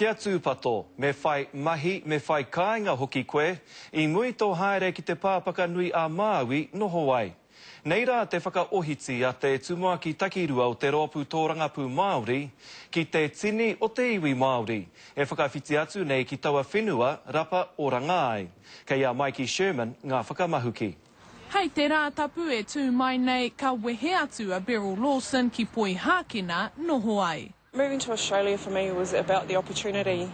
Kia tūpato, me whai mahi, me whai kāinga hoki koe, i muri tō haere ki te pāpaka nui a Māui noho ai. Nei rā te whakaohiti a te Tumuaki Takirua o te Rōpū Tōrangapū Māori ki te tini o te iwi Māori e whakawhiti atu nei ki taua whenua rapa oranga ai. Kei a Maiki Sherman ngā whakamahuki. Hei te Rātapu e tū mai nei ka wehe atu a Beryl Lawson ki Poihākena noho ai. Moving to Australia for me was about the opportunity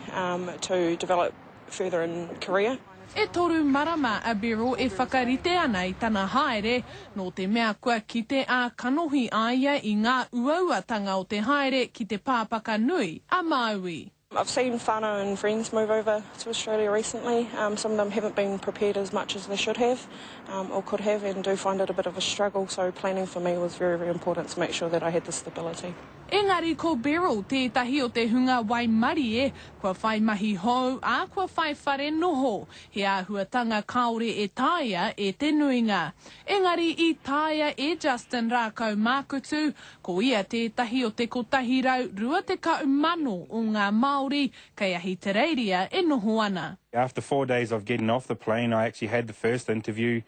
to develop further in career. E toru marama a Beryl e whakarite ana i tana haere, nō te mea kua kite ā-kanohi a ia i ngā uauatanga o te haere ki te pāpaka nui a Māui. I've seen whānau and friends move over to Australia recently, some of them haven't been prepared as much as they should have or could have and do find it a bit of a struggle, so planning for me was very, very important to make sure that I had the stability. Engari ko Beryl tētahi o te hunga waimarie kua whai mahi hou, ā, kua whai whare noho, he āhuatanga kāore e taea e te nuinga. Engari i taea e Justin Rākau Mākutu, ko ia tētahi o te 120,000 o ngā Māori kei Ahitereiria e noho ana. After four days of getting off the plane I actually had the first interview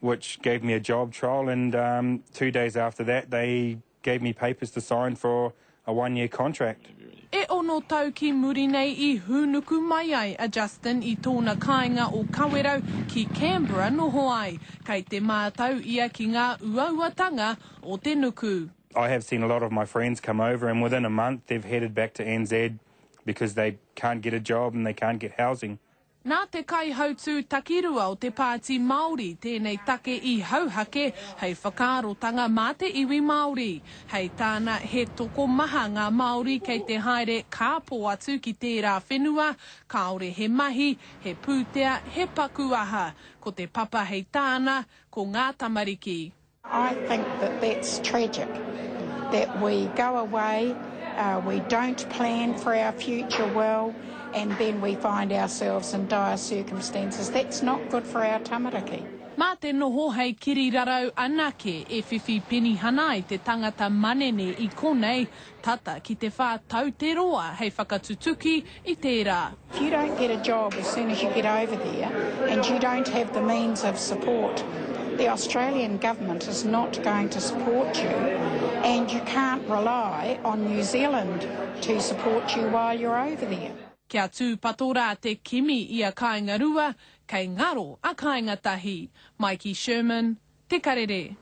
which gave me a job trial and um, two days after that they gave me papers to sign for a one year contract. E ono tau ki muri nei i hūnuku mai ai a Justin i tōna kāinga o Kawerau ki Canberra noho ai. Kei te mātau ia ki ngā uauatanga o te nuku. I have seen a lot of my friends come over and within a month they've headed back to NZ because they can't get a job and they can't get housing. Nā te kaihautū takirua o te Pāti Māori tēnei take i hauhake hei whakaarotanga mā te iwi Māori. Hei tāna, he tokomaha ngā Māori kei te haere kāpō atu ki tērā whenua, kāore he mahi, he pūtea, he paku aha. Ko te papa hei tāna, ko ngā tamariki. I think that that's tragic, that we go away, uh, we don't plan for our future well, and then we find ourselves in dire circumstances. That's not good for our tamariki. Mā te noho hei kirirarau anake e whiwhi penihana ai te tangata manene i konei, tata ki te whā tau te roa hei whakatutuki i tērā. If you don't get a job as soon as you get over there and you don't have the means of support, the Australian government is not going to support you and you can't rely on New Zealand to support you while you're over there. Kia tūpato rā te kimi i a Kāinga Rua, kei ngaro a Kāinga Tahi. Maiki Sherman, Te Karere.